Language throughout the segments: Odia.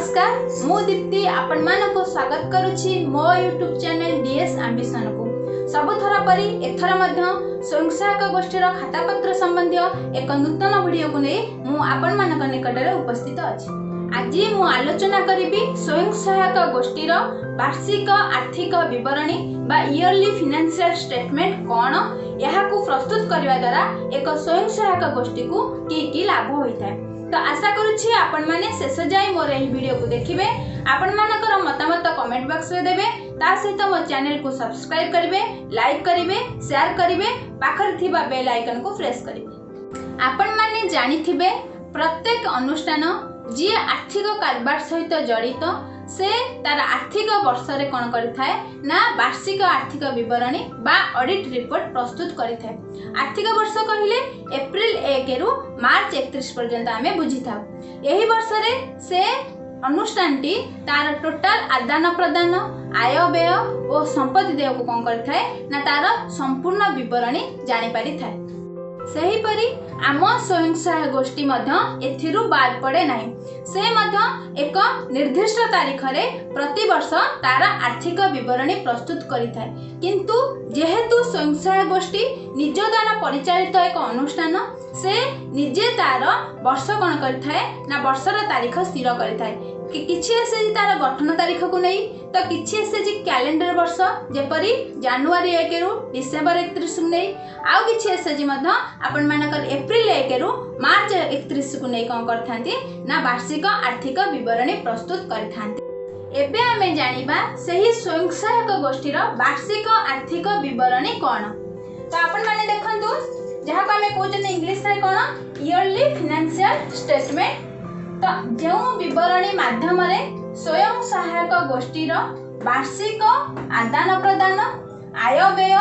ନମସ୍କାର, ମୁଁ ଦୀପ୍ତି ଆପଣମାନଙ୍କୁ ସ୍ୱାଗତ କରୁଛି ମୋ ୟୁଟ୍ୟୁବ୍ ଚ୍ୟାନେଲ୍ ଡିଏସ୍ ଆମ୍ବିସନକୁ। ସବୁଥର ପରି ଏଥର ମଧ୍ୟ ସ୍ୱୟଂ ସହାୟକ ଗୋଷ୍ଠୀର ଖାତାପତ୍ର ସମ୍ବନ୍ଧୀୟ ଏକ ନୂତନ ଭିଡ଼ିଓକୁ ନେଇ ମୁଁ ଆପଣମାନଙ୍କ ନିକଟରେ ଉପସ୍ଥିତ ଅଛି। ଆଜି ମୁଁ ଆଲୋଚନା କରିବି ସ୍ୱୟଂ ସହାୟକ ଗୋଷ୍ଠୀର ବାର୍ଷିକ ଆର୍ଥିକ ବିବରଣୀ ବା ଇୟରଲି ଫିନାନ୍ସିଆଲ ଷ୍ଟେଟମେଣ୍ଟ କ'ଣ, ଏହାକୁ ପ୍ରସ୍ତୁତ କରିବା ଦ୍ୱାରା ଏକ ସ୍ୱୟଂ ସହାୟକ ଗୋଷ୍ଠୀକୁ କି କି ଲାଭ ହୋଇଥାଏ। ତ ଆଶା କରୁଛି ଆପଣମାନେ ଶେଷ ଯାଏ ମୋର ଏହି ଭିଡ଼ିଓକୁ ଦେଖିବେ, ଆପଣମାନଙ୍କର ମତାମତ କମେଣ୍ଟ ବକ୍ସରେ ଦେବେ, ତା ସହିତ ମୋ ଚ୍ୟାନେଲକୁ ସବସ୍କ୍ରାଇବ୍ କରିବେ, ଲାଇକ୍ କରିବେ, ସେୟାର କରିବେ, ପାଖରେ ଥିବା ବେଲ୍ ଆଇକନ୍କୁ ପ୍ରେସ୍ କରିବେ। ଆପଣମାନେ ଜାଣିଥିବେ, ପ୍ରତ୍ୟେକ ଅନୁଷ୍ଠାନ ଯିଏ ଆର୍ଥିକ କାରବାର ସହିତ ଜଡ଼ିତ, ସେ ତାର ଆର୍ଥିକ ବର୍ଷରେ କ'ଣ କରିଥାଏ ନା ବାର୍ଷିକ ଆର୍ଥିକ ବିବରଣୀ ବା ଅଡିଟ୍ ରିପୋର୍ଟ ପ୍ରସ୍ତୁତ କରିଥାଏ। ଆର୍ଥିକ ବର୍ଷ କହିଲେ ଏପ୍ରିଲ 1ରୁ ମାର୍ଚ୍ଚ 31 ପର୍ଯ୍ୟନ୍ତ ଆମେ ବୁଝିଥାଉ। ଏହି ବର୍ଷରେ ସେ ଅନୁଷ୍ଠାନଟି ତାର ଟୋଟାଲ ଆଦାନ ପ୍ରଦାନ, ଆୟ ବ୍ୟୟ ଓ ସମ୍ପତ୍ତି ଦେୟକୁ କ'ଣ କରିଥାଏ ନା ତାର ସମ୍ପୂର୍ଣ୍ଣ ବିବରଣୀ ଜାଣିପାରିଥାଏ। ସେହିପରି ଆମ ସ୍ୱୟଂ ସହାୟକ ଗୋଷ୍ଠୀ ମଧ୍ୟ ଏଥିରୁ ବାଦ ପଡ଼େ ନାହିଁ। ସେ ମଧ୍ୟ ଏକ ନିର୍ଦ୍ଦିଷ୍ଟ ତାରିଖରେ ପ୍ରତିବର୍ଷ ତାର ଆର୍ଥିକ ବିବରଣୀ ପ୍ରସ୍ତୁତ କରିଥାଏ। କିନ୍ତୁ ଯେହେତୁ ସ୍ୱୟଂ ସହାୟକ ଗୋଷ୍ଠୀ ନିଜ ଦ୍ୱାରା ପରିଚାଳିତ ଏକ ଅନୁଷ୍ଠାନ, ସେ ନିଜେ ତାର ବର୍ଷ କ'ଣ କରିଥାଏ ନା ବର୍ଷର ତାରିଖ ସ୍ଥିର କରିଥାଏ। କିଛି ଏସ୍ଏଚଜି ତାର ଗଠନ ତାରିଖକୁ ନେଇ, ତ କିଛି ଏସ୍ଏଚଜି କ୍ୟାଲେଣ୍ଡର ବର୍ଷ, ଯେପରି ଜାନୁଆରୀ 1ରୁ ଡିସେମ୍ବର 31କୁ ନେଇ, ଆଉ କିଛି ଏସ୍ଏଚଜି ମଧ୍ୟ ଆପଣମାନଙ୍କର ଏପ୍ରିଲ 1ରୁ ମାର୍ଚ୍ଚ 31କୁ ନେଇ କ'ଣ କରିଥାନ୍ତି ନା ବାର୍ଷିକ ଆର୍ଥିକ ବିବରଣୀ ପ୍ରସ୍ତୁତ କରିଥାନ୍ତି। ଏବେ ଆମେ ଜାଣିବା ସେହି ସ୍ୱୟଂ ସହାୟକ ଗୋଷ୍ଠୀର ବାର୍ଷିକ ଆର୍ଥିକ ବିବରଣୀ କ'ଣ। ତ ଆପଣମାନେ ଦେଖନ୍ତୁ, ଯାହାକୁ ଆମେ କହୁଛନ୍ତି ଇଂଲିଶରେ କ'ଣ, ଇୟରଲି ଫିନାନ୍ସିଆଲ ଷ୍ଟେଟମେଣ୍ଟ। ତ ଯେଉଁ ବିବରଣୀ ମାଧ୍ୟମରେ ସ୍ୱୟଂ ସହାୟକ ଗୋଷ୍ଠୀର ବାର୍ଷିକ ଆଦାନ ପ୍ରଦାନ, ଆୟ ବ୍ୟୟ,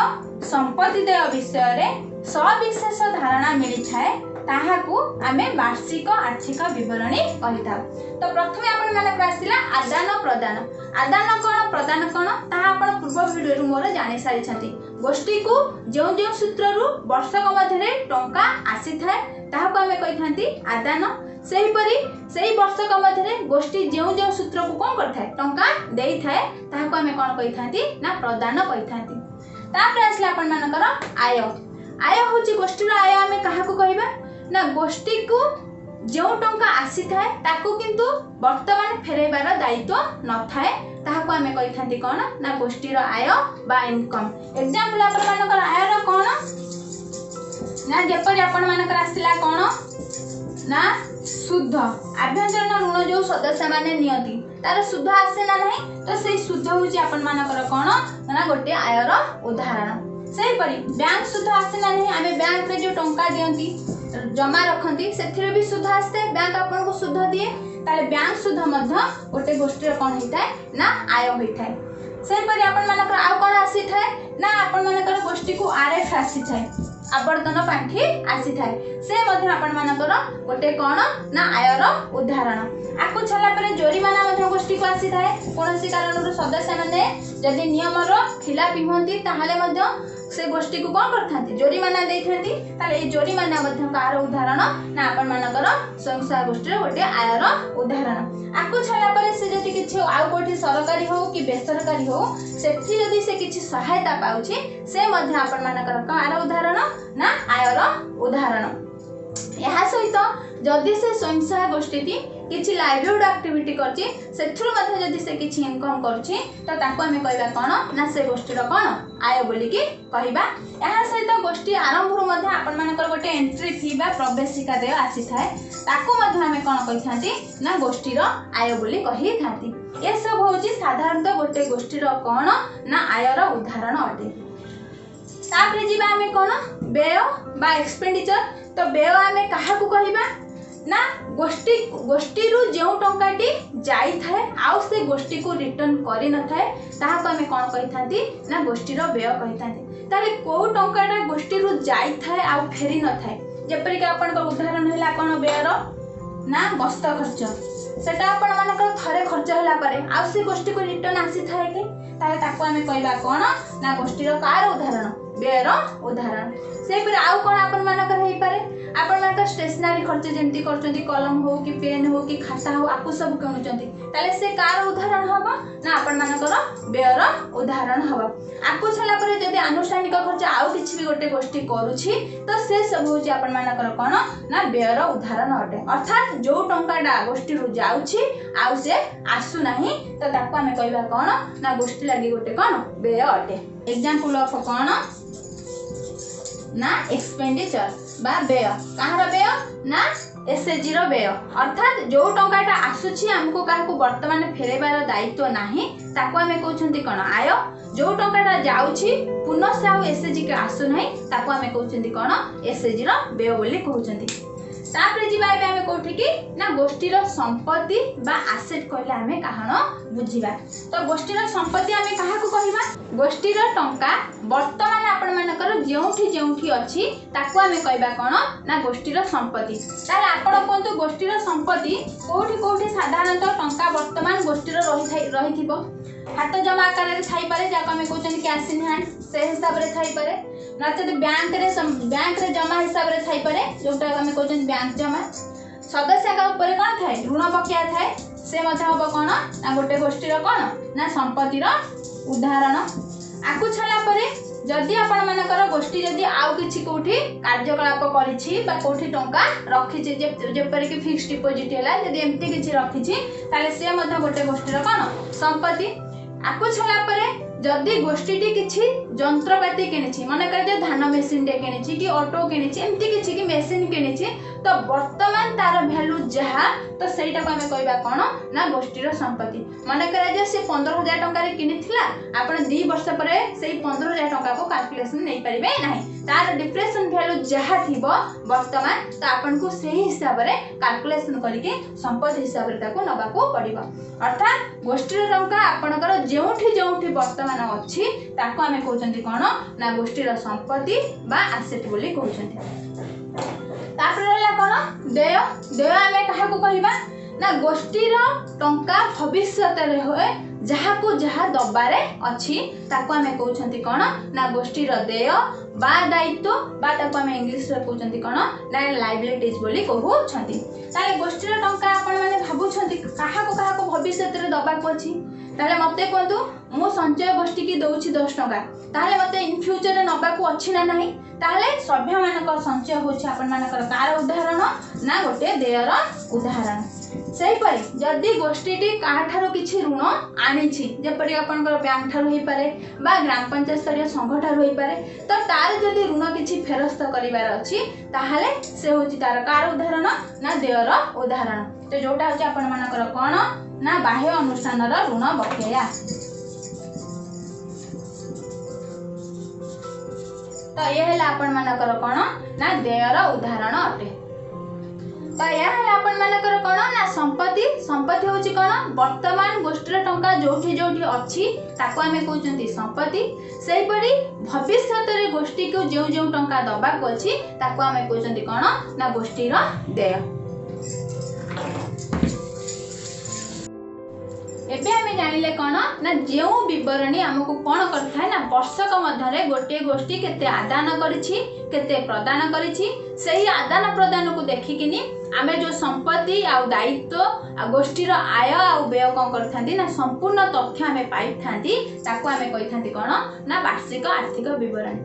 ସମ୍ପତ୍ତି ଦେୟ ବିଷୟରେ ସବିଶେଷ ଧାରଣା ମିଳିଥାଏ, ତାହାକୁ ଆମେ ବାର୍ଷିକ ଆର୍ଥିକ ବିବରଣୀ କହିଥାଉ। ତ ପ୍ରଥମେ ଆପଣମାନଙ୍କର ଆସିଲା ଆଦାନ ପ୍ରଦାନ। ଆଦାନ କ'ଣ, ପ୍ରଦାନ କ'ଣ, ତାହା ଆପଣ ପୂର୍ବ ଭିଡ଼ିଓରୁ ମୋର ଜାଣିସାରିଛନ୍ତି। ଗୋଷ୍ଠୀକୁ ଯେଉଁ ଯେଉଁ ସୂତ୍ରରୁ ବର୍ଷକ ମଧ୍ୟରେ ଟଙ୍କା ଆସିଥାଏ, ତାହାକୁ ଆମେ କହିଥାନ୍ତି ଆଦାନ। ସେହିପରି ସେଇ ବର୍ଷକ ମଧ୍ୟରେ ଗୋଷ୍ଠୀ ଯେଉଁ ଯେଉଁ ସୂତ୍ରକୁ କ'ଣ କରିଥାଏ, ଟଙ୍କା ଦେଇଥାଏ, ତାହାକୁ ଆମେ କ'ଣ କହିଥାନ୍ତି ନା ପ୍ରଦାନ କହିଥାନ୍ତି। ତାପରେ ଆସିଲା ଆପଣମାନଙ୍କର ଆୟ। ଆୟ ହେଉଛି ଗୋଷ୍ଠୀର ଆୟ ଆମେ କାହାକୁ କହିବା ନା ଗୋଷ୍ଠୀକୁ ଯେଉଁ ଟଙ୍କା ଆସିଥାଏ, ତାକୁ କିନ୍ତୁ ବର୍ତ୍ତମାନ ଫେରାଇବାର ଦାୟିତ୍ୱ ନଥାଏ, ତାହାକୁ ଆମେ କହିଥାନ୍ତି କ'ଣ ନା ଗୋଷ୍ଠୀର ଆୟ ବା ଇନକମ୍। ଏକ୍ଜାମ୍ପଲ ଆପଣମାନଙ୍କର ଆୟର କ'ଣ ନା ଯେପରି ଆପଣମାନଙ୍କର ଆସିଲା କ'ଣ ନା ସୁଧ। ଆଭ୍ୟନ୍ତରୀଣ ଋଣ ଯେଉଁ ସଦସ୍ୟମାନେ ନିଅନ୍ତି, ତାର ସୁଧ ଆସେ ନା ନାହିଁ? ତ ସେଇ ସୁଧ ହେଉଛି ଆପଣମାନଙ୍କର କ'ଣ ନା ଗୋଟିଏ ଆୟର ଉଦାହରଣ। ସେହିପରି ବ୍ୟାଙ୍କ ସୁଧ ଆସେ ନା ନାହିଁ? ଆମେ ବ୍ୟାଙ୍କରେ ଯେଉଁ ଟଙ୍କା ଦିଅନ୍ତି, ଜମା ରଖନ୍ତି, ସେଥିରେ ବି ସୁଧ ଆସିଥାଏ। ବ୍ୟାଙ୍କ ଆପଣଙ୍କୁ ସୁଧ ଦିଏ, ତାହେଲେ ବ୍ୟାଙ୍କ ସୁଧ ମଧ୍ୟ ଗୋଟେ ଗୋଷ୍ଠୀର କ'ଣ ହେଇଥାଏ ନା ଆୟ ହୋଇଥାଏ। ସେହିପରି ଆପଣମାନଙ୍କର ଆଉ କ'ଣ ଆସିଥାଏ ନା ଆପଣମାନଙ୍କର ଗୋଷ୍ଠୀକୁ ଆର୍ ଏଫ୍ ଆସିଥାଏ, ଆବର୍ତ୍ତନ ପାଣ୍ଠି ଆସିଥାଏ, ସେ ମଧ୍ୟ ଆପଣମାନଙ୍କର ଗୋଟେ କ'ଣ ନା ଆୟର ଉଦାହରଣ। ଆକୁ ଛାଡ଼ିଲା ପରେ ଜୋରିମାନା ମଧ୍ୟ ଗୋଷ୍ଠୀକୁ ଆସିଥାଏ। କୌଣସି କାରଣରୁ ସଦସ୍ୟମାନେ ଯଦି ନିୟମର ଖିଲାପି ହୁଅନ୍ତି, ତାହେଲେ ମଧ୍ୟ ସେ ଗୋଷ୍ଠୀକୁ କ'ଣ କରିଥାନ୍ତି? ଜୋରିମାନା ଦେଇଥାନ୍ତି। ତାହେଲେ ଏଇ ଜୋରିମାନା ମଧ୍ୟ କାହାର ଉଦାହରଣ ନା ଆପଣମାନଙ୍କର ସ୍ୱୟଂ ସହାୟକ ଗୋଷ୍ଠୀର ଗୋଟେ ଆୟର ଉଦାହରଣ। ଆକୁ ଛାଡ଼ିଲା ପରେ ସେ ଯଦି କିଛି ଆଉ କେଉଁଠି ସରକାରୀ ହଉ କି ବେସରକାରୀ ହଉ, ସେଠି ଯଦି ସେ କିଛି ସହାୟତା ପାଉଛି, ସେ ମଧ୍ୟ ଆପଣମାନଙ୍କର କାହାର ଉଦାହରଣ ନା ଆୟର ଉଦାହରଣ। ଏହା ସହିତ ଯଦି ସେ ସ୍ୱୟଂ ସହାୟକ ଗୋଷ୍ଠୀଟି କିଛି ଲାଇଭଲିହୁଡ୍ ଆକ୍ଟିଭିଟି କରୁଛି, ସେଥିରୁ ମଧ୍ୟ ଯଦି ସେ କିଛି ଇନକମ୍ କରୁଛି, ତ ତାକୁ ଆମେ କହିବା କ'ଣ ନା ସେ ଗୋଷ୍ଠୀର କ'ଣ ଆୟ ବୋଲିକି କହିବା। ଏହା ସହିତ ଗୋଷ୍ଠୀ ଆରମ୍ଭରୁ ମଧ୍ୟ ଆପଣମାନଙ୍କର ଗୋଟେ ଏଣ୍ଟ୍ରି ଫି ବା ପ୍ରବେଶିକା ଦେୟ ଆସିଥାଏ, ତାକୁ ମଧ୍ୟ ଆମେ କ'ଣ କହିଥାନ୍ତି ନା ଗୋଷ୍ଠୀର ଆୟ ବୋଲି କହିଥାନ୍ତି। ଏସବୁ ହେଉଛି ସାଧାରଣତଃ ଗୋଟେ ଗୋଷ୍ଠୀର କ'ଣ ନା ଆୟର ଉଦାହରଣ ଅଟେ। ତାପରେ ଯିବା ଆମେ କ'ଣ ବ୍ୟୟ ବା ଏକ୍ସପେଣ୍ଡିଚର। ତ ବ୍ୟୟ ଆମେ କାହାକୁ କହିବା ନା ଗୋଷ୍ଠୀ ଗୋଷ୍ଠୀରୁ ଯେଉଁ ଟଙ୍କାଟି ଯାଇଥାଏ ଆଉ ସେ ଗୋଷ୍ଠୀକୁ ରିଟର୍ନ କରିନଥାଏ, ତାହାକୁ ଆମେ କ'ଣ କହିଥାନ୍ତି ନା ଗୋଷ୍ଠୀର ବ୍ୟୟ କହିଥାନ୍ତି। ତାହେଲେ କେଉଁ ଟଙ୍କାଟା ଗୋଷ୍ଠୀରୁ ଯାଇଥାଏ ଆଉ ଫେରି ନଥାଏ? ଯେପରିକି ଆପଣଙ୍କ ଉଦାହରଣ ହେଲା କ'ଣ ବ୍ୟୟର ନା ଗସ୍ତ ଖର୍ଚ୍ଚ। ସେଟା ଆପଣମାନଙ୍କର ଥରେ ଖର୍ଚ୍ଚ ହେଲା ପରେ ଆଉ ସେ ଗୋଷ୍ଠୀକୁ ରିଟର୍ନ ଆସିଥାଏ କି? ତାହେଲେ ତାକୁ ଆମେ କହିବା କ'ଣ ନା ଗୋଷ୍ଠୀର କାହାର ଉଦାହରଣ? ବ୍ୟୟର ଉଦାହରଣ। ସେହିପରି ଆଉ କ'ଣ ଆପଣମାନଙ୍କର ହେଇପାରେ? ଆପଣମାନଙ୍କର ଷ୍ଟେସନାରୀ ଖର୍ଚ୍ଚ ଯେମିତି କରୁଛନ୍ତି, କଲମ ହଉ କି ପେନ୍ ହଉ କି ଖାତା ହଉ, ଆକୁ ସବୁ କିଣୁଛନ୍ତି, ତାହେଲେ ସେ କାହାର ଉଦାହରଣ ହବ ନା ଆପଣମାନଙ୍କର ବ୍ୟୟର ଉଦାହରଣ ହବ। ଆକୁ ଛାଡ଼ିଲା ପରେ ଯଦି ଆନୁଷ୍ଠାନିକ ଖର୍ଚ୍ଚ ଆଉ କିଛି ବି ଗୋଟେ ଗୋଷ୍ଠୀ କରୁଛି, ତ ସେ ସବୁ ହେଉଛି ଆପଣମାନଙ୍କର କ'ଣ ନା ବ୍ୟୟର ଉଦାହରଣ ଅଟେ। ଅର୍ଥାତ୍ ଯୋଉ ଟଙ୍କାଟା ଗୋଷ୍ଠୀରୁ ଯାଉଛି ଆଉ ସେ ଆସୁନାହିଁ, ତ ତାକୁ ଆମେ କହିବା କ'ଣ ନା ଗୋଷ୍ଠୀ ଲାଗି ଗୋଟେ କ'ଣ ବ୍ୟୟ ଅଟେ। ଏକ୍ଜାମ୍ପଲ୍ ଅଫ୍ କ'ଣ ନା ଏକ୍ସପେଣ୍ଡିଚର ବା ବ୍ୟୟ। କାହାର ବ୍ୟୟ ନା ଏସ୍ଏଚ୍ଜିର ବ୍ୟୟ। ଅର୍ଥାତ୍ ଯୋଉ ଟଙ୍କାଟା ଆସୁଛି ଆମକୁ କାହାକୁ ବର୍ତ୍ତମାନ ଫେରାଇବାର ଦାୟିତ୍ୱ ନାହିଁ, ତାକୁ ଆମେ କହୁଛନ୍ତି କ'ଣ ଆୟ। ଯୋଉ ଟଙ୍କାଟା ଯାଉଛି ପୁନଃ ଆଉ ଏସ୍ଏଚ୍ଜିକି ଆସୁନାହିଁ, ତାକୁ ଆମେ କହୁଛନ୍ତି କ'ଣ ଏସ୍ଏଚ୍ଜିର ବ୍ୟୟ ବୋଲି କହୁଛନ୍ତି। ତାପରେ ଯିବା ଏବେ ଆମେ କୋଉଠିକି ନା ଗୋଷ୍ଠୀର ସମ୍ପତ୍ତି ବା ଆସେଟ୍ କହିଲେ ଆମେ କାରଣ ବୁଝିବା। ତ ଗୋଷ୍ଠୀର ସମ୍ପତ୍ତି ଆମେ କାହାକୁ କହିବା? ଗୋଷ୍ଠୀର ଟଙ୍କା ବର୍ତ୍ତମାନ ଆପଣମାନଙ୍କର ଯେଉଁଠି ଯେଉଁଠି ଅଛି ତାକୁ ଆମେ କହିବା କ'ଣ ନା ଗୋଷ୍ଠୀର ସମ୍ପତ୍ତି। ତାହେଲେ ଆପଣ କୁହନ୍ତୁ, ଗୋଷ୍ଠୀର ସମ୍ପତ୍ତି କୋଉଠି କୋଉଠି ସାଧାରଣତଃ ଟଙ୍କା ବର୍ତ୍ତମାନ ଗୋଷ୍ଠୀର ରହିଥାଇ ରହିଥିବ? ହାତ ଜମା ଆକାରରେ ଥାଇପାରେ, ଯାହାକୁ ଆମେ କହୁଛନ୍ତି କ୍ୟାସ୍ ଇନ୍ ହ୍ୟାଣ୍ଡ, ସେ ହିସାବରେ ଥାଇପାରେ। ନଚେତ ବ୍ୟାଙ୍କରେ ଜମା ହିସାବରେ ଥାଇପାରେ, ଯୋଉଟା ଆମେ କହୁଛନ୍ତି ବ୍ୟାଙ୍କ ଜମା। ସଦସ୍ୟଙ୍କ ଉପରେ କ'ଣ ଥାଏ? ଋଣ ବକେୟା ଥାଏ, ସେ ମଧ୍ୟ ହବ କ'ଣ ନା ଗୋଟେ ଗୋଷ୍ଠୀର କ'ଣ ନା ସମ୍ପତ୍ତିର ଉଦାହରଣ। ଆକୁ ଛାଡ଼ିଲା ପରେ ଯଦି ଆପଣମାନଙ୍କର ଗୋଷ୍ଠୀ ଯଦି ଆଉ କିଛି କୋଉଠି କାର୍ଯ୍ୟକଳାପ କରିଛି ବା କୋଉଠି ଟଙ୍କା ରଖିଛି, ଯେପରିକି ଫିକ୍ସଡ ଡିପୋଜିଟ୍ ହେଲା, ଯଦି ଏମିତି କିଛି ରଖିଛି, ତାହେଲେ ସେ ମଧ୍ୟ ଗୋଟେ ଗୋଷ୍ଠୀର କ'ଣ ସମ୍ପତ୍ତି। ଆକୁ ଛାଡ଼ିଲା ପରେ ଯଦି ଗୋଷ୍ଠୀଟି କିଛି ଯନ୍ତ୍ରପାତି କିଣିଛି, ମନେକର ଯେ ଧାନ ମେସିନଟେ କିଣିଛି କି ଅଟୋ କିଣିଛି, ଏମିତି କିଛି କି ମେସିନ କିଣିଛି, ତ ବର୍ତ୍ତମାନ ତାର ଭ୍ୟାଲୁ ଯାହା, ତ ସେଇଟାକୁ ଆମେ କହିବା କ'ଣ ନା ଗୋଷ୍ଠୀର ସମ୍ପତ୍ତି। ମନେକର ଯେ ସେ 15,000 ଟଙ୍କାରେ କିଣିଥିଲା, ଆପଣ 2 ବର୍ଷ ପରେ ସେଇ 15,000 ଟଙ୍କାକୁ କାଲକୁଲେସନ ନେଇପାରିବେ ନାହିଁ। ତାର ଡିପ୍ରେସନ ଭ୍ୟାଲୁ ଯାହା ଥିବ ବର୍ତ୍ତମାନ, ତ ଆପଣଙ୍କୁ ସେଇ ହିସାବରେ କାଲକୁଲେସନ କରିକି ସମ୍ପତ୍ତି ହିସାବରେ ତାକୁ ନେବାକୁ ପଡ଼ିବ। ଅର୍ଥାତ୍ ଗୋଷ୍ଠୀର ଟଙ୍କା ଆପଣଙ୍କର ଯେଉଁଠି ଯେଉଁଠି ବର୍ତ୍ତମାନ ଅଛି ତାକୁ ଆମେ କହୁଛନ୍ତି କ'ଣ ନା ଗୋଷ୍ଠୀର ସମ୍ପତ୍ତି ବା ଆସେଟ୍ ବୋଲି କହୁଛନ୍ତି। ତାପରେ ରହିଲା କ'ଣ ଦେୟ। ଦେୟ ଆମେ କାହାକୁ କହିବା ନା ଗୋଷ୍ଠୀର ଟଙ୍କା ଭବିଷ୍ୟତରେ ହୁଏ ଯାହାକୁ ଯାହା ଦବାରେ ଅଛି ତାକୁ ଆମେ କହୁଛନ୍ତି କ'ଣ ନା ଗୋଷ୍ଠୀର ଦେୟ ବା ଦାୟିତ୍ୱ, ବା ତାକୁ ଆମେ ଇଂଲିଶରେ କହୁଛନ୍ତି କ'ଣ ନା ଲାଇବିଲିଟିଜ୍ ବୋଲି କହୁଛନ୍ତି। ତାହେଲେ ଗୋଷ୍ଠୀର ଟଙ୍କା ଆପଣମାନେ ଭାବୁଛନ୍ତି କାହାକୁ କାହାକୁ ଭବିଷ୍ୟତରେ ଦବାକୁ ଅଛି? ତାହେଲେ ମୋତେ କୁହନ୍ତୁ, ମୁଁ ସଞ୍ଚୟ ଗୋଷ୍ଠୀକି ଦଉଛି 10 ଟଙ୍କା, ତାହେଲେ ମୋତେ ଇନ୍ ଫ୍ୟୁଚରରେ ନେବାକୁ ଅଛି ନା ନାହିଁ? ତାହେଲେ ସଭ୍ୟମାନଙ୍କ ସଞ୍ଚୟ ହେଉଛି ଆପଣମାନଙ୍କର କାହାର ଉଦାହରଣ ନା ଗୋଟେ ଦେୟର ଉଦାହରଣ। ସେହିପରି ଯଦି ଗୋଷ୍ଠୀଟି କାହାଠାରୁ କିଛି ଋଣ ଆଣିଛି, ଯେପରି ଆପଣଙ୍କର ବ୍ୟାଙ୍କ ଠାରୁ ହେଇପାରେ ବା ଗ୍ରାମ ପଞ୍ଚାୟତ ସ୍ତରୀୟ ସଂଘ ଠାରୁ ହେଇପାରେ, ତ ତାର ଯଦି ଋଣ କିଛି ଫେରସ୍ତ କରିବାର ଅଛି, ତାହେଲେ ସେ ହେଉଛି ତାର କାହାର ଉଦାହରଣ ନା ଦେୟର ଉଦାହରଣ। ତ ଯୋଉଟା ହେଉଛି ଆପଣମାନଙ୍କର କ'ଣ ନା ବାହ୍ୟ ଅନୁଷ୍ଠାନର ଋଣ ବକେୟା। ତ ଇଏ ହେଲା ଆପଣମାନଙ୍କର କ'ଣ ନା ଦେୟର ଉଦାହରଣ ଅଟେ। ତ ଏହା ହେଲା ଆପଣମାନଙ୍କର କ'ଣ ନା ସମ୍ପତ୍ତି। ସମ୍ପତ୍ତି ହେଉଛି କ'ଣ? ବର୍ତ୍ତମାନ ଗୋଷ୍ଠୀର ଟଙ୍କା ଯୋଉଠି ଯୋଉଠି ଅଛି ତାକୁ ଆମେ କହୁଛନ୍ତି ସମ୍ପତ୍ତି। ସେହିପରି ଭବିଷ୍ୟତରେ ଗୋଷ୍ଠୀକୁ ଯେଉଁ ଯେଉଁ ଟଙ୍କା ଦବାକୁ ଅଛି ତାକୁ ଆମେ କହୁଛନ୍ତି କ'ଣ ନା ଗୋଷ୍ଠୀର ଦେୟ। ଏବେ ଆମେ ଜାଣିଲେ କ'ଣ ନା ଯେଉଁ ବିବରଣୀ ଆମକୁ କ'ଣ କରିଥାଏ ନା ବର୍ଷକ ମଧ୍ୟରେ ଗୋଟିଏ ଗୋଷ୍ଠୀ କେତେ ଆଦାନ କରିଛି, କେତେ ପ୍ରଦାନ କରିଛି, ସେହି ଆଦାନ ପ୍ରଦାନକୁ ଦେଖିକିନି ଆମେ ଯେଉଁ ସମ୍ପତ୍ତି ଆଉ ଦାୟିତ୍ୱ ଆଉ ଗୋଷ୍ଠୀର ଆୟ ଆଉ ବ୍ୟୟ କ'ଣ କରିଥାନ୍ତି ନା ସମ୍ପୂର୍ଣ୍ଣ ତଥ୍ୟ ଆମେ ପାଇଥାନ୍ତି, ତାକୁ ଆମେ କହିଥାନ୍ତି କ'ଣ ନା ବାର୍ଷିକ ଆର୍ଥିକ ବିବରଣୀ।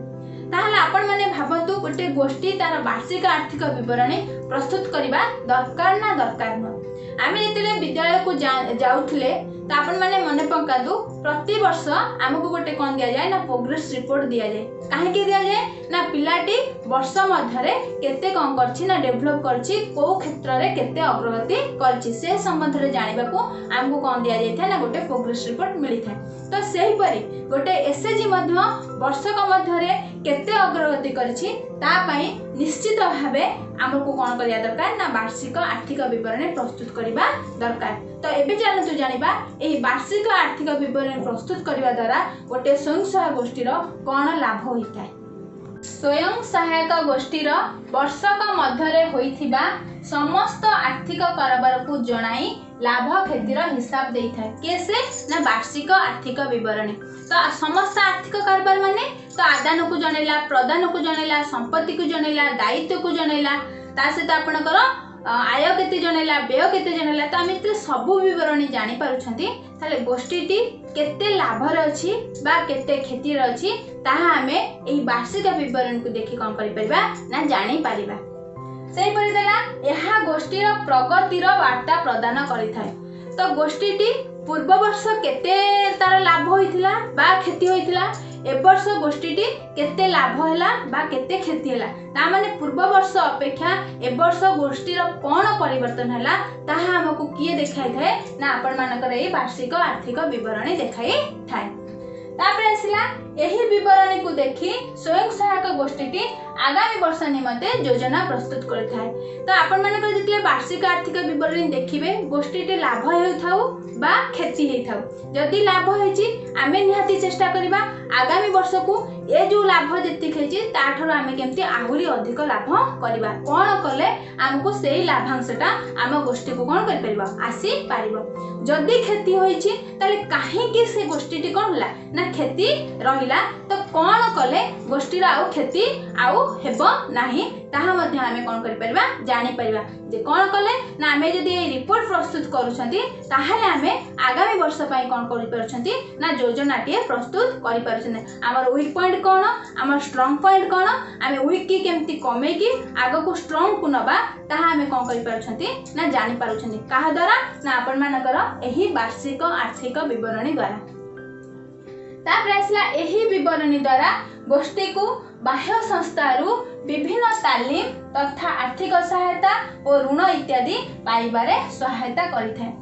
ତାହେଲେ ଆପଣମାନେ ଭାବନ୍ତୁ, ଗୋଟେ ଗୋଷ୍ଠୀ ତାର ବାର୍ଷିକ ଆର୍ଥିକ ବିବରଣୀ ପ୍ରସ୍ତୁତ କରିବା ଦରକାର ନା ଦରକାର ନୁହଁ? ଆମେ ଯେତେବେଳେ ବିଦ୍ୟାଳୟକୁ ଯାଉଥିଲେ, ତ ଆପଣମାନେ ମନେ ପକାନ୍ତୁ, ପ୍ରତିବର୍ଷ ଆମକୁ ଗୋଟେ କ'ଣ ଦିଆଯାଏ ନା ପ୍ରୋଗ୍ରେସ ରିପୋର୍ଟ ଦିଆଯାଏ। କାହିଁକି ଦିଆଯାଏ ନା ପିଲାଟି ବର୍ଷ ମଧ୍ୟରେ କେତେ କ'ଣ କରିଛି ନା ଡେଭଲପ୍ କରିଛି, କେଉଁ କ୍ଷେତ୍ରରେ କେତେ ଅଗ୍ରଗତି କରିଛି, ସେ ସମ୍ବନ୍ଧରେ ଜାଣିବାକୁ ଆମକୁ କ'ଣ ଦିଆଯାଇଥାଏ ନା ଗୋଟେ ପ୍ରୋଗ୍ରେସ ରିପୋର୍ଟ ମିଳିଥାଏ। ତ ସେହିପରି ଗୋଟେ ଏସ୍ଏଚ୍ଜି ମଧ୍ୟ ବର୍ଷକ ମଧ୍ୟରେ କେତେ ଅଗ୍ରଗତି କରିଛି ତା ପାଇଁ ନିଶ୍ଚିତ ଭାବେ ଆମକୁ କ'ଣ କରିବା ଦରକାର ନା ବାର୍ଷିକ ଆର୍ଥିକ ବିବରଣୀ ପ୍ରସ୍ତୁତ କରିବା ଦରକାର। ତ ଏବେ ଚାଲନ୍ତୁ ଜାଣିବା ଏହି ବାର୍ଷିକ ଆର୍ଥିକ ବିବରଣୀ ପ୍ରସ୍ତୁତ କରିବା ଦ୍ୱାରା ଗୋଟେ ସ୍ୱୟଂ ସହାୟକ ଗୋଷ୍ଠୀର କ'ଣ ଲାଭ ହୋଇଥାଏ। ସ୍ୱୟଂ ସହାୟକ ଗୋଷ୍ଠୀର ବର୍ଷକ ମଧ୍ୟରେ ହୋଇଥିବା ସମସ୍ତ ଆର୍ଥିକ କାରବାରକୁ ଜଣାଇ ଲାଭ କ୍ଷତିର ହିସାବ ଦେଇଥାଏ। କିଏ ସେ ନା ବାର୍ଷିକ ଆର୍ଥିକ ବିବରଣୀ। ତ ସମସ୍ତ ଆର୍ଥିକ କାରବାର ମାନେ ତ ଆଦାନକୁ ଜଣେଇଲା, ପ୍ରଦାନକୁ ଜଣେଇଲା, ସମ୍ପତ୍ତିକୁ ଜଣେଇଲା, ଦାୟିତ୍ୱକୁ ଜଣେଇଲା, ତା ସହିତ ଆପଣଙ୍କର ଆୟ କେତେ ଜଣେଇଲା, ବ୍ୟୟ କେତେ ଜଣେଇଲା। ତ ଆମେ ଯେତେବେଳେ ସବୁ ବିବରଣୀ ଜାଣିପାରୁଛନ୍ତି, ତାହେଲେ ଗୋଷ୍ଠୀଟି କେତେ ଲାଭରେ ଅଛି ବା କେତେ କ୍ଷତିରେ ଅଛି, ତାହା ଆମେ ଏହି ବାର୍ଷିକ ବିବରଣୀକୁ ଦେଖି କ'ଣ କରିପାରିବା ନା ଜାଣିପାରିବା। ସେହିପରି ଦେଲା, ଏହା ଗୋଷ୍ଠୀର ପ୍ରଗତିର ବାର୍ତ୍ତା ପ୍ରଦାନ କରିଥାଏ। ତ ଗୋଷ୍ଠୀଟି ପୂର୍ବ ବର୍ଷ କେତେ ତାର ଲାଭ ହୋଇଥିଲା ବା କ୍ଷତି ହୋଇଥିଲା, ଏ ବର୍ଷ ଗୋଷ୍ଠୀଟି କେତେ ଲାଭ ହେଲା ବା କେତେ କ୍ଷତି ହେଲା, ତା ମାନେ ପୂର୍ବ ବର୍ଷ ଅପେକ୍ଷା ଏ ବର୍ଷ ଗୋଷ୍ଠୀର କ'ଣ ପରିବର୍ତ୍ତନ ହେଲା, ତାହା ଆମକୁ କିଏ ଦେଖାଇଥାଏ ନା ଆପଣମାନଙ୍କର ଏଇ ବାର୍ଷିକ ଆର୍ଥିକ ବିବରଣୀ ଦେଖାଇଥାଏ। ତାପରେ ଆସିଲା, ଏହି ବିବରଣୀକୁ ଦେଖି ସ୍ୱୟଂ ସହାୟକ ଗୋଷ୍ଠୀଟି ଆଗାମୀ ବର୍ଷ ନିମନ୍ତେ ଯୋଜନା ପ୍ରସ୍ତୁତ କରିଥାଏ। ତ ଆପଣମାନଙ୍କର ଯେତେବେଳେ ବାର୍ଷିକ ଆର୍ଥିକ ବିବରଣୀ ଦେଖିବେ, ଗୋଷ୍ଠୀଟି ଲାଭ ହେଉଥାଉ ବା କ୍ଷତି ହେଇଥାଉ, ଯଦି ଲାଭ ହେଇଛି ଆମେ ନିହାତି ଚେଷ୍ଟା କରିବା ଆଗାମୀ ବର୍ଷକୁ ଏ ଯେଉଁ ଲାଭ ଯେତିକି ହେଇଛି ତାଠାରୁ ଆମେ କେମିତି ଆହୁରି ଅଧିକ ଲାଭ କରିବା, କ'ଣ କଲେ ଆମକୁ ସେଇ ଲାଭାଂଶଟା ଆମ ଗୋଷ୍ଠୀକୁ କ'ଣ କରିପାରିବ, ଆସିପାରିବ। ଯଦି କ୍ଷତି ହୋଇଛି, ତାହେଲେ କାହିଁକି ସେ ଗୋଷ୍ଠୀଟି କ'ଣ ହେଲା ନା କ୍ଷତି ରହିଲା, ତ କ'ଣ କଲେ ଗୋଷ୍ଠୀର ଆଉ କ୍ଷତି ଆଉ ହେବ ନାହିଁ, ତାହା ମଧ୍ୟ ଆମେ କ'ଣ କରିପାରିବା, ଜାଣିପାରିବା ଯେ କ'ଣ କଲେ ନା ଆମେ ଯଦି ଏଇ ରିପୋର୍ଟ ପ୍ରସ୍ତୁତ କରୁଛନ୍ତି, ତାହେଲେ ଆମେ ଆଗାମୀ ବର୍ଷ ପାଇଁ କ'ଣ କରିପାରୁଛନ୍ତି ନା ଯୋଜନାଟିଏ ପ୍ରସ୍ତୁତ କରିପାରୁଛନ୍ତି। ଆମର ୱିକ୍ ପଏଣ୍ଟ କ'ଣ, ଆମର ଷ୍ଟ୍ରଙ୍ଗ ପଏଣ୍ଟ କ'ଣ, ଆମେ ୱିକ୍ କେମିତି କମେଇକି ଆଗକୁ ଷ୍ଟ୍ରଙ୍ଗକୁ ନେବା, ତାହା ଆମେ କ'ଣ କରିପାରୁଛନ୍ତି ନା ଜାଣିପାରୁଛନ୍ତି। କାହା ଦ୍ୱାରା ନା ଆପଣମାନଙ୍କର ଏହି ବାର୍ଷିକ ଆର୍ଥିକ ବିବରଣୀ ଦ୍ୱାରା। ତାପରେ ଆସିଲା, ଏହି ବିବରଣୀ ଦ୍ୱାରା ଗୋଷ୍ଠୀକୁ ବାହ୍ୟ ସଂସ୍ଥାରୁ ବିଭିନ୍ନ ତାଲିମ ତଥା ଆର୍ଥିକ ସହାୟତା ଓ ଋଣ ଇତ୍ୟାଦି ପାଇବାରେ ସହାୟତା କରିଥାଏ।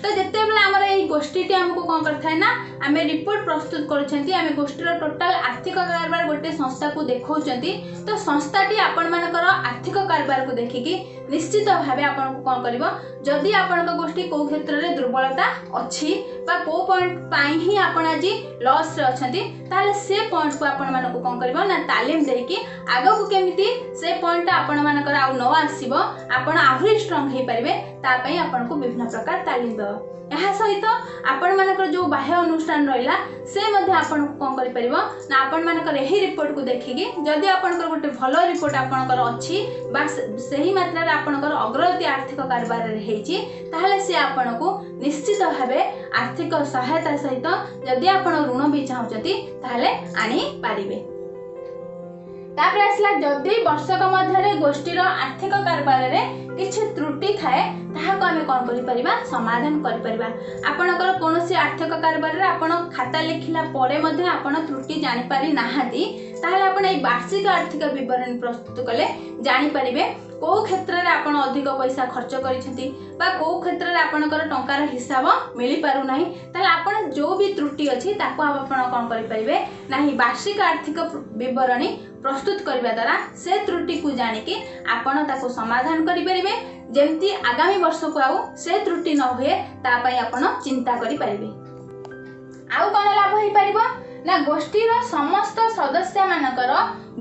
ତ ଯେତେବେଳେ ଆମର ଏଇ ଗୋଷ୍ଠୀଟି ଆମକୁ କ'ଣ କରିଥାଏ ନା ଆମେ ରିପୋର୍ଟ ପ୍ରସ୍ତୁତ କରୁଛନ୍ତି, ଆମେ ଗୋଷ୍ଠୀର ଟୋଟାଲ ଆର୍ଥିକ କାରବାର ଗୋଟେ ସଂସ୍ଥାକୁ ଦେଖାଉଛନ୍ତି, ତ ସଂସ୍ଥାଟି ଆପଣମାନଙ୍କର ଆର୍ଥିକ କାରବାରକୁ ଦେଖିକି ନିଶ୍ଚିତ ଭାବେ ଆପଣଙ୍କୁ କ'ଣ କରିବ, ଯଦି ଆପଣଙ୍କ ଗୋଷ୍ଠୀ କେଉଁ କ୍ଷେତ୍ରରେ ଦୁର୍ବଳତା ଅଛି ବା କେଉଁ ପଏଣ୍ଟ ପାଇଁ ହିଁ ଆପଣ ଆଜି ଲସ୍ରେ ଅଛନ୍ତି, ତାହେଲେ ସେ ପଏଣ୍ଟକୁ ଆପଣମାନଙ୍କୁ କ'ଣ କରିବ ନା ତାଲିମ ଦେଇକି ଆଗକୁ କେମିତି ସେ ପଏଣ୍ଟଟା ଆପଣମାନଙ୍କର ଆଉ ନ ଆସିବ, ଆପଣ ଆହୁରି ଷ୍ଟ୍ରଙ୍ଗ ହେଇପାରିବେ, ତା ପାଇଁ ଆପଣଙ୍କୁ ବିଭିନ୍ନ ପ୍ରକାର ତାଲିମ ଦେବ। ଏହା ସହିତ ଆପଣମାନଙ୍କର ଯେଉଁ ବାହ୍ୟ ଅନୁଷ୍ଠାନ ରହିଲା, ସେ ମଧ୍ୟ ଆପଣଙ୍କୁ କ'ଣ କରିପାରିବ ନା ଆପଣମାନଙ୍କର ଏହି ରିପୋର୍ଟକୁ ଦେଖିକି, ଯଦି ଆପଣଙ୍କର ଗୋଟେ ଭଲ ରିପୋର୍ଟ ଆପଣଙ୍କର ଅଛି ବା ସେହି ମାତ୍ରାରେ ଆପଣଙ୍କର ଅଗ୍ରଗତି ଆର୍ଥିକ କାରବାରରେ ହେଇଛି, ତାହେଲେ ସେ ଆପଣଙ୍କୁ ନିଶ୍ଚିତ ଭାବେ ଆର୍ଥିକ ସହାୟତା ସହିତ ଯଦି ଆପଣ ଋଣ ବି ଚାହୁଁଛନ୍ତି ତାହେଲେ ଆଣିପାରିବେ। ତାପରେ ଆସିଲା, ଯଦି ବର୍ଷକ ମଧ୍ୟରେ ଗୋଷ୍ଠୀର ଆର୍ଥିକ କାରବାରରେ କିଛି ତ୍ରୁଟି ଥାଏ, ତାହାକୁ ଆମେ କ'ଣ କରିପାରିବା, ସମାଧାନ କରିପାରିବା। ଆପଣଙ୍କର କୌଣସି ଆର୍ଥିକ କାରବାରରେ ଆପଣ ଖାତା ଲେଖିଲା ପରେ ମଧ୍ୟ ଆପଣ ତ୍ରୁଟି ଜାଣିପାରି ନାହାନ୍ତି, ତାହେଲେ ଆପଣ ଏଇ ବାର୍ଷିକ ଆର୍ଥିକ ବିବରଣୀ ପ୍ରସ୍ତୁତ କଲେ ଜାଣିପାରିବେ କେଉଁ କ୍ଷେତ୍ରରେ ଆପଣ ଅଧିକ ପଇସା ଖର୍ଚ୍ଚ କରିଛନ୍ତି ବା କେଉଁ କ୍ଷେତ୍ରରେ ଆପଣଙ୍କର ଟଙ୍କାର ହିସାବ ମିଳିପାରୁନାହିଁ। ତାହେଲେ ଆପଣ ଯେଉଁ ବି ତ୍ରୁଟି ଅଛି ତାକୁ ଆପଣ କ'ଣ କରିପାରିବେ ନାହିଁ, ବାର୍ଷିକ ଆର୍ଥିକ ବିବରଣୀ ପ୍ରସ୍ତୁତ କରିବା ଦ୍ୱାରା ସେ ତ୍ରୁଟିକୁ ଜାଣିକି ଆପଣ ତାକୁ ସମାଧାନ କରିପାରିବେ, ଯେମିତି ଆଗାମୀ ବର୍ଷକୁ ଆଉ ସେ ତ୍ରୁଟି ନ ହୁଏ ତା ପାଇଁ ଆପଣ ଚିନ୍ତା କରିପାରିବେ। ଆଉ କ'ଣ ଲାଭ ହେଇପାରିବ ନା ଗୋଷ୍ଠୀର ସମସ୍ତ ସଦସ୍ୟମାନଙ୍କର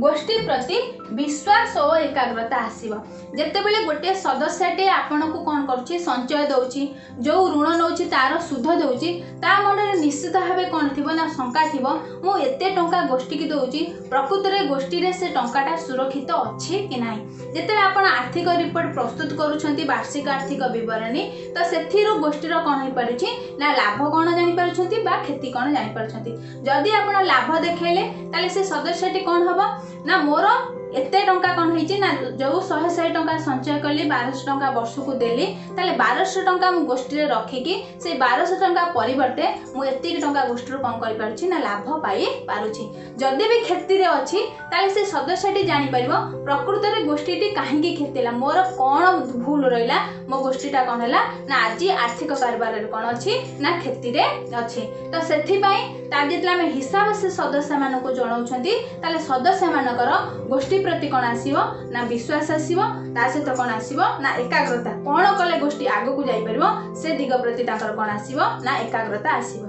ଗୋଷ୍ଠୀ ପ୍ରତି ବିଶ୍ୱାସ ଓ ଏକାଗ୍ରତା ଆସିବ। ଯେତେବେଳେ ଗୋଟିଏ ସଦସ୍ୟଟେ ଆପଣଙ୍କୁ କ'ଣ କରୁଛି, ସଞ୍ଚୟ ଦେଉଛି, ଯେଉଁ ଋଣ ନେଉଛି ତାର ସୁଧ ଦେଉଛି, ତା ମନରେ ନିଶ୍ଚିତ ଭାବେ କ'ଣ ଥିବ ନା ଶଙ୍କା ଥିବ, ମୁଁ ଏତେ ଟଙ୍କା ଗୋଷ୍ଠୀକି ଦେଉଛି, ପ୍ରକୃତରେ ଗୋଷ୍ଠୀରେ ସେ ଟଙ୍କାଟା ସୁରକ୍ଷିତ ଅଛି କି ନାହିଁ। ଯେତେବେଳେ ଆପଣ ଆର୍ଥିକ ରିପୋର୍ଟ ପ୍ରସ୍ତୁତ କରୁଛନ୍ତି, ବାର୍ଷିକ ଆର୍ଥିକ ବିବରଣୀ, ତ ସେଥିରୁ ଗୋଷ୍ଠୀର କ'ଣ ହେଇପାରୁଛି ନା ଲାଭ କ'ଣ ଜାଣିପାରୁଛନ୍ତି ବା କ୍ଷତି କ'ଣ ଜାଣିପାରୁଛନ୍ତି। ଯଦି ଆପଣ ଲାଭ ଦେଖେଇଲେ, ତାହେଲେ ସେ ସଦସ୍ୟଟି କ'ଣ ହେବ ନା ମୋର ଏତେ ଟଙ୍କା କ'ଣ ହେଇଛି ନା ଯେଉଁ 100 100 ଟଙ୍କା ସଞ୍ଚୟ କଲି, 1200 ଟଙ୍କା ବର୍ଷକୁ ଦେଲି, ତାହେଲେ 1200 ଟଙ୍କା ମୁଁ ଗୋଷ୍ଠୀରେ ରଖିକି ସେଇ 1200 ଟଙ୍କା ପରିବର୍ତ୍ତେ ମୁଁ ଏତିକି ଟଙ୍କା ଗୋଷ୍ଠୀରୁ କ'ଣ କରିପାରୁଛି ନା ଲାଭ ପାଇପାରୁଛି। ଯଦି ବି କ୍ଷତିରେ ଅଛି, ତାହେଲେ ସେ ସଦସ୍ୟଟି ଜାଣିପାରିବ ପ୍ରକୃତରେ ଗୋଷ୍ଠୀଟି କାହିଁକି କ୍ଷତି ହେଲା, ମୋର କ'ଣ ଭୁଲ ରହିଲା, ମୋ ଗୋଷ୍ଠୀଟା କ'ଣ ହେଲା ନା ଆଜି ଆର୍ଥିକ କାରବାରରେ କ'ଣ ଅଛି ନା କ୍ଷତିରେ ଅଛି। ତ ସେଥିପାଇଁ ତାର ଯେତେବେଳେ ଆମେ ହିସାବ ସେ ସଦସ୍ୟମାନଙ୍କୁ ଜଣାଉଛନ୍ତି, ତାହେଲେ ସଦସ୍ୟମାନଙ୍କର ଗୋଷ୍ଠୀ ପ୍ରତି କ'ଣ ଆସିବ ନା ବିଶ୍ୱାସ ଆସିବ, ତା ସହିତ କ'ଣ ଆସିବ ନା ଏକାଗ୍ରତା, କ'ଣ କଲେ ଗୋଷ୍ଠୀ ଆଗକୁ ଯାଇପାରିବ ସେ ଦିଗ ପ୍ରତି ତାଙ୍କର କ'ଣ ଆସିବ ନା ଏକାଗ୍ରତା ଆସିବ।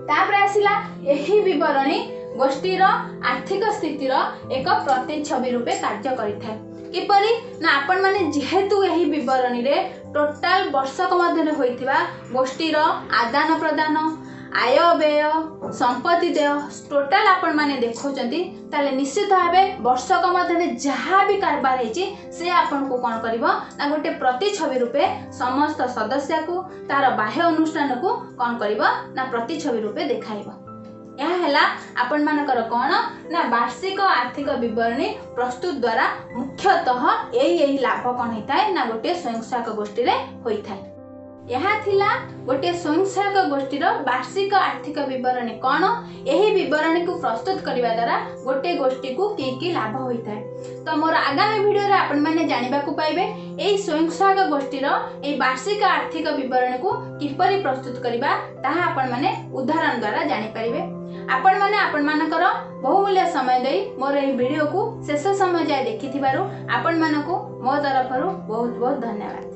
ତାପରେ ଆସିଲା, ଏହି ବିବରଣୀ ଗୋଷ୍ଠୀର ଆର୍ଥିକ ସ୍ଥିତିର ଏକ ପ୍ରତିଛବି ରୂପେ କାର୍ଯ୍ୟ କରିଥାଏ। କିପରି ନା ଆପଣମାନେ ଯେହେତୁ ଏହି ବିବରଣୀରେ ଟୋଟାଲ ବର୍ଷକ ମଧ୍ୟରେ ହୋଇଥିବା ଗୋଷ୍ଠୀର ଆଦାନ ପ୍ରଦାନ, ଆୟ ବ୍ୟୟ, ସମ୍ପତ୍ତି ଦେୟ ଟୋଟାଲ ଆପଣମାନେ ଦେଖାଉଛନ୍ତି, ତାହେଲେ ନିଶ୍ଚିତ ଭାବେ ବର୍ଷକ ମଧ୍ୟରେ ଯାହା ବି କାରବାର ହେଇଛି, ସେ ଆପଣଙ୍କୁ କ'ଣ କରିବ ନା ଗୋଟେ ପ୍ରତିଛବି ରୂପେ ସମସ୍ତ ସଦସ୍ୟକୁ, ତାର ବାହ୍ୟ ଅନୁଷ୍ଠାନକୁ କ'ଣ କରିବ ନା ପ୍ରତିଛବି ରୂପେ ଦେଖାଇବ। ଏହା ହେଲା ଆପଣମାନଙ୍କର କ'ଣ ନା ବାର୍ଷିକ ଆର୍ଥିକ ବିବରଣୀ ପ୍ରସ୍ତୁତ ଦ୍ୱାରା ମୁଖ୍ୟତଃ ଏଇ ଲାଭ କ'ଣ ହେଇଥାଏ ନା ଗୋଟିଏ ସ୍ୱୟଂ ସହାୟକ ଗୋଷ୍ଠୀରେ ହୋଇଥାଏ। ଏହା ଥିଲା ଗୋଟିଏ ସ୍ୱୟଂ ସହାୟକ ଗୋଷ୍ଠୀର ବାର୍ଷିକ ଆର୍ଥିକ ବିବରଣୀ କ'ଣ, ଏହି ବିବରଣୀକୁ ପ୍ରସ୍ତୁତ କରିବା ଦ୍ୱାରା ଗୋଟିଏ ଗୋଷ୍ଠୀକୁ କି କି ଲାଭ ହୋଇଥାଏ। ତ ମୋର ଆଗାମୀ ଭିଡ଼ିଓରେ ଆପଣମାନେ ଜାଣିବାକୁ ପାଇବେ ଏହି ସ୍ୱୟଂ ସହାୟକ ଗୋଷ୍ଠୀର ଏହି ବାର୍ଷିକ ଆର୍ଥିକ ବିବରଣୀକୁ କିପରି ପ୍ରସ୍ତୁତ କରିବା, ତାହା ଆପଣମାନେ ଉଦାହରଣ ଦ୍ୱାରା ଜାଣିପାରିବେ। ଆପଣମାନେ ଆପଣମାନଙ୍କର ବହୁମୂଲ୍ୟ ସମୟ ଦେଇ ମୋର ଏହି ଭିଡ଼ିଓକୁ ଶେଷ ସମୟ ଯାଏ ଦେଖିଥିବାରୁ ଆପଣମାନଙ୍କୁ ମୋ ତରଫରୁ ବହୁତ ବହୁତ ଧନ୍ୟବାଦ।